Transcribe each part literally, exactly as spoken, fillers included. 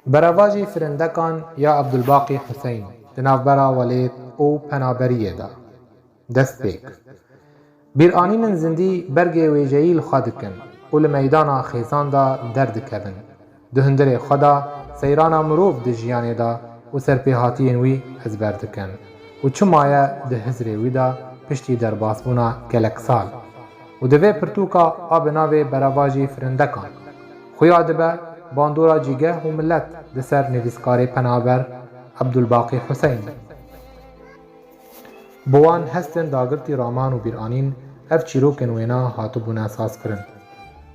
Berevajî firindekan ya Abdulbaqî Huseyn di navbera welêt û penaberiyê de. Destpêk. Bîranînên zindî bergê wêjeyî li xwe dikin û li meydana xêzan de derdikevin. Di hundirê xwe de seyrana mirov di jiyanê de û serpêhatiyên wî ezber dikin û çima ye di hizrê wî de piştî derbasbûna gelek sal. Û di vê pirtûka a bi navê Berevajî Firindekan xuya dibe bandora cîgeh û milet di ser nivîskarê penaber Abdulbaqî Huseyn. Bi wan hestên dagirtî raman û bîranîn ev çîrokên wêna hatibûne sazkirin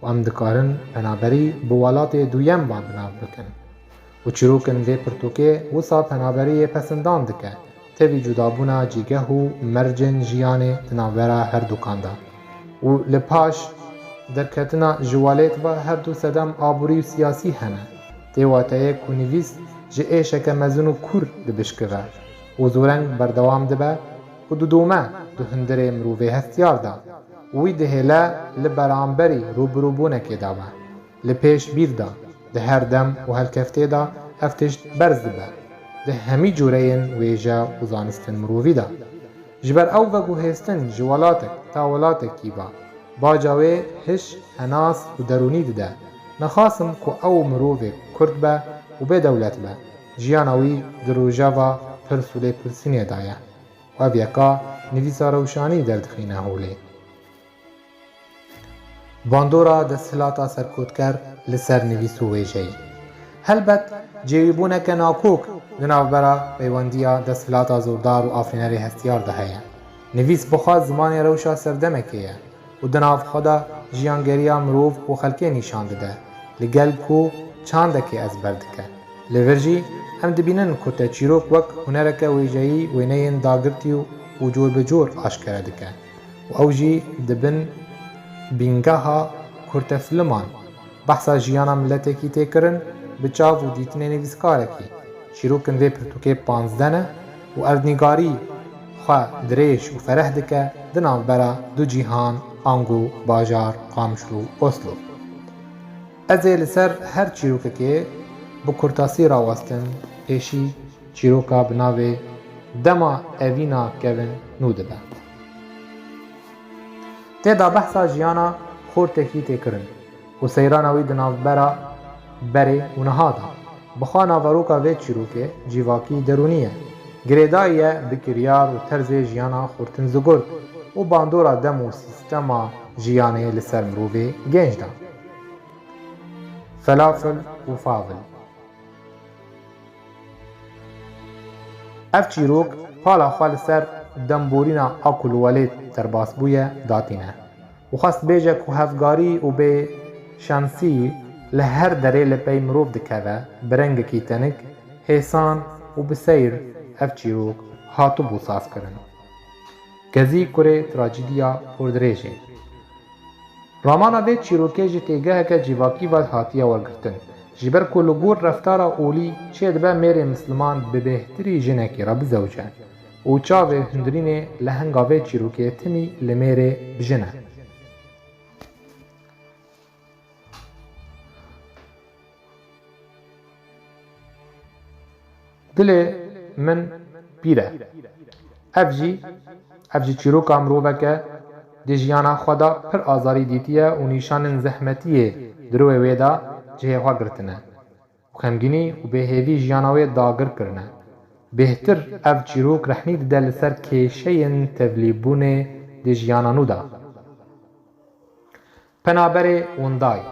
û em dikarin penaberî bi welatê duyem ve bi nav bikin. Û çîrokên vê pirtûkê wisa penaberiyê pesindan dike, tevî cudabûna cîgeh û mercên jiyanê di navbera her dukan de. Û li paş derketina ji welêt ve her du sedem aborî û siyasî hene. Tê wateyê ku nivîs ji êşeke mezin û kûr dibişkive û zûreng berdewam dibe û didome di hundirê mirovê hestiyar de û wî dihêle li beramberî rûbirûbûnekê de be. Li pêş bîr de, di her dem û helkeftê de ev tişt berz dibe, di hemî cûreyên wêje û zanistên mirovî de. Ji ber ew veguhêstin ji welatek ta welatekî ve, baca wê hiş, henas û derûnî dide. Nexasim ku ew mirovê kurd be û bê dewlet be, jiyana wî di rojeva pirs û lêpirsînê de ye û ev yeka nivîsa rewşanî derdixîne holê. Bandora desthilata serkotker li ser nivîs û wêjeyî. Helbet, cêwîbûneke nakok di navbera peywendiya desthilata zordar û afirînerê hestiyar de heye. Nivîs bi xwe zimanê rewşa serdemekê ye û di nav xwe de jiyangeriya mirov û xelkê nîşan dide, li gel ku çandekê ezber dike. Li vir jî em dibînin kurteçîrok wek hunereke wêjeyî wêneyên dagirtî û cor bi cor aşkere dike û ew jî di bin bîngeha kurtefiliman, behsa jiyana miletekî tê kirin bi çav û dîtinê nivîskarekî. Çîrokên vê pirtûkê panzdeh ne û erdnîgarî xwe dirêj û fereh dike di navbera du cîhan, ango bajar Qamişlo û Oslo. Ez ê li ser her çîrokekê bi kurtasî rawestim, pêşî çîroka bi navê Dema Evîna Kevin nû dibe. Tê de behsa jiyana xortekî tê kirin û seyrana wî di navbera berê û niha de. Bi xwe naveroka vê çîrokê civakî derûnî ye. Girêdayî ye bi kiryar û terzê jiyana xortin zigort û bandora dem û sîstema jiyanê li ser mirovê gênc de. Felafil û favil. Ev çîrok pala xwe li ser demborîna a ku li welêt derbas bûye datîne û xwest bêje ku hevgarî û bê şansî li her derê li pey mirov dikeve, bi rengekî tenik, hêsan û bi seyr ev çîrok hatibû sazkirin. Kezî kurê trajîdiya pordirêjê. Ramana vê çîrokê ji têgeheke civakî ve hatiye wergirtin. Ji ber ku li gor reftara olî çêdibe mêrê misliman bi bêhtirî jinekê re bizewce û çavê hundirînê lehenga vê çîrokê timî li mêrê bi jin e. Dilê min pîr e. Ev jî, ev jî çîroka miroveke di jiyana xwe de pir azarî dîtiye û nîşanên zehmetiyê di royê wê de cihê xwe girtine û xemgînî û bêhêvî jiyana wê dagir kirine. Bêhtir ev çîrok rehnî dide li ser kêşeyên tevlîbûnê di jiyana nû de. Penaberê windayî.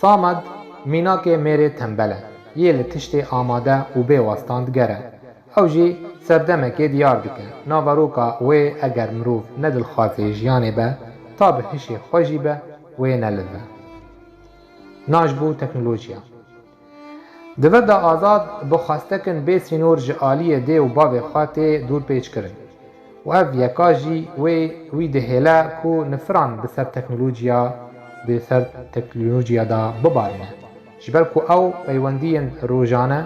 Samed mînakê mêrê tembel e, yê li tiştê amade û bê westan digere. Ew jî serdemekê diyar dike. Naveroka wê eger mirov ne dilxwazê jiyanê be, ta bi hişê xwe jî be, wê nelilve. Nan ji bo teknolojiya. Di vir de Azad bi xwestekin bê sînor ji aliyê dê û bavê xwe tê dûrpêçkirin û ev yeka jî wê wî dihêle ku nifiran bi ser teknolojiya, bi ser teknolojiya de bibarîne. Ji ber ku ew peywendiyên rojane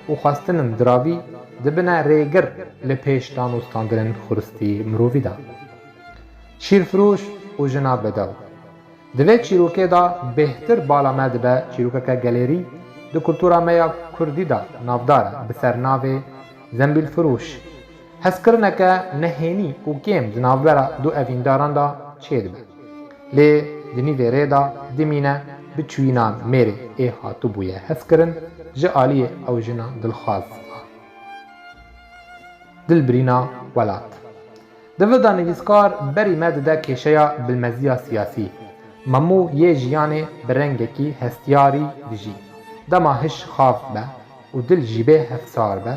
û xwestinên diravî dibine rêgir li pêş dan û standinên xuristî mirovî de. Şîrfiroş û jina bedew. Di vê çîrokê de bêhtir bala me dibe çîrokeke gelêrî, Di kultura me ya kurdî de navdar e bi sernavê Zembîlfiroş. Hezkirineke nehênî û kêm di navbera du evîndaran de çêdibe. Lê di nîvê rê de dimîne bi çûyîna mêrê ê hatibûye hezkirin ji aliyê ew jina dilxwaz a. Dilbirîna welat. Di vir de nivîskar berî me dide kêşeya bilmeziya siyasî. Memû yê jiyanê bi rengekî hestiyarî dijî. Dema hiş xav be û dil jî bê hefsar be,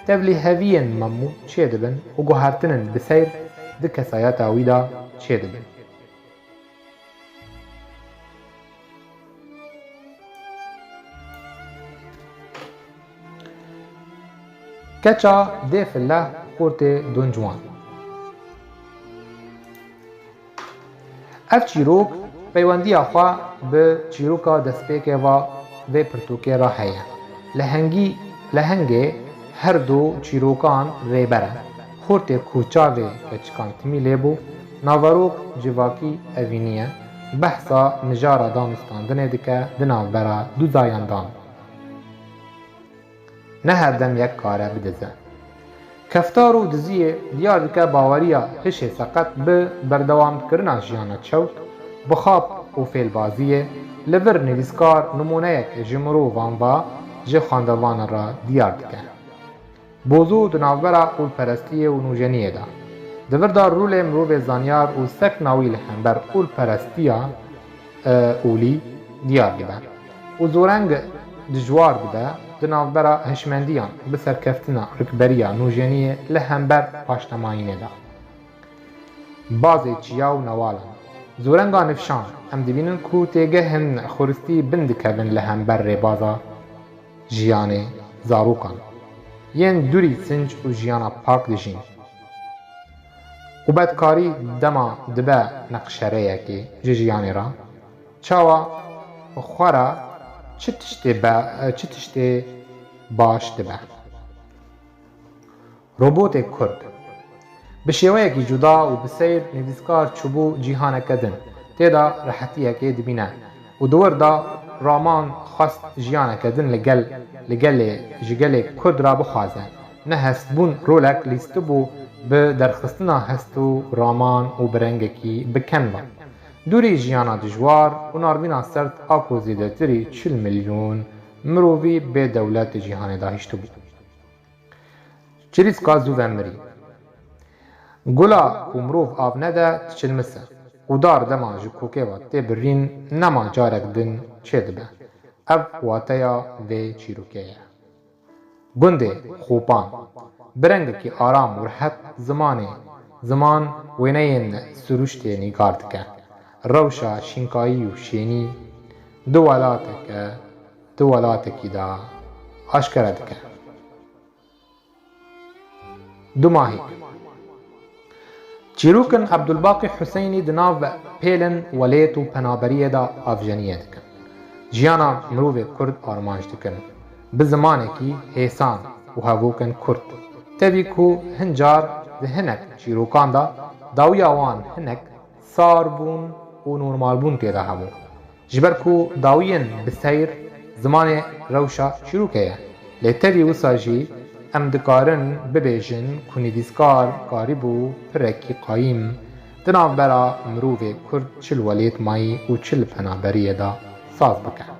tevlîheviyên Memû çêdibin û guhertinên bi seyr di kesayeta wî de çêdibin. Keça dê file xortê Don Juan. Ev çîrok peywendiya xwe bi çîroka destpêkê va vê pirtûkê re heye. Lehengî, lehengê her du çîrokan rêber e. Xortê ku çavê keçikan timî lê bû, naverok civakî evîniye, behsa mijara danûstandinê dike di navbera du zayandan. Ne her dem yek kare bidize. Keftar û diziyê diyar dike baweriya hişê seqet bi berdewamkirina jiyana çewt, bi xap û fêlbaziyê, li vir nivîskar nimûneyek ji mirovan va ji xwendevanan re diyar dike. Bozo di navbera qûlperestiyê û nûjeniyê de. Di vir de rolê mirovê zanyar û sekna wî li hember qûlperestiya, e, olî diyar dibe û zoreng dijwar dibe di navbera hişmendiyan bi serkeftina rikberiya nûjeniyê li hember paştemayînê de. Bazê çiya û newalan. Zorenga nifşan, em dibînin ku têgehên xuristî bin dikevin li hember rêbaza jiyanê zarokan. Yên dûrî sinc û jiyana pak dijîn. Û bedkarî dema dibe neqşereyekê ji jiyanê re, çawa xwe re çi tiştê be, çi tiştê baş dibe? Robotê Kurd. Bi şêweyekî cuda û bi seyr nivîskar çûbû cîhaneke din. Tê de rehetiyekê dibîne û di wir de Raman xwest jiyaneke din li gel, li gelê, ji gelê Kurd re bixwaze. Ne hestbûn rolek lîstibû bi derxistina hest û Raman û bi rengekî bi ken ve. Dûrî jiyana dijwar û narvîna serd a ku zêdetirî çil milyon mirovî bê dewlet di cîhanê de hiştibû. Çirîska zû ve mirî. Gula ku mirov av nede, diçilmise û dar dema ji kokê ve tê birîn, nema carek din çêdibe. Ev wateya vê çîrokê ye. Gundê Xopan. Bi rengekî aram û rehet zimanê, ziman wêneyên siruştê nîgar dike. Rewşa şînkayî û şênî di welateke, di welatekî de aşkere dike. Dumahîk. Çîrokin Ebdulbaqî Huseynî di nav pêlin welêt û penaberiyê de avjeniyê dikin. Jiyana mirovê Kurd armanc dikin. Bi zimanekî hêsan û hevokên Kurd. Tevî ku hin car di hinek çîrokan de dawiya wan hinek sar bûn û normal bûn tê de hebû. Ji ber ku dawiyên bi seyr zimanê rewşa çîrokê ye. Lê tevî wisa jî em dikarin bibêjin ku nivîskar karîbû pirekî qayîm di navbera mirovê Kurd çi li welêt mayî û çi li penaberiyê de saz bike.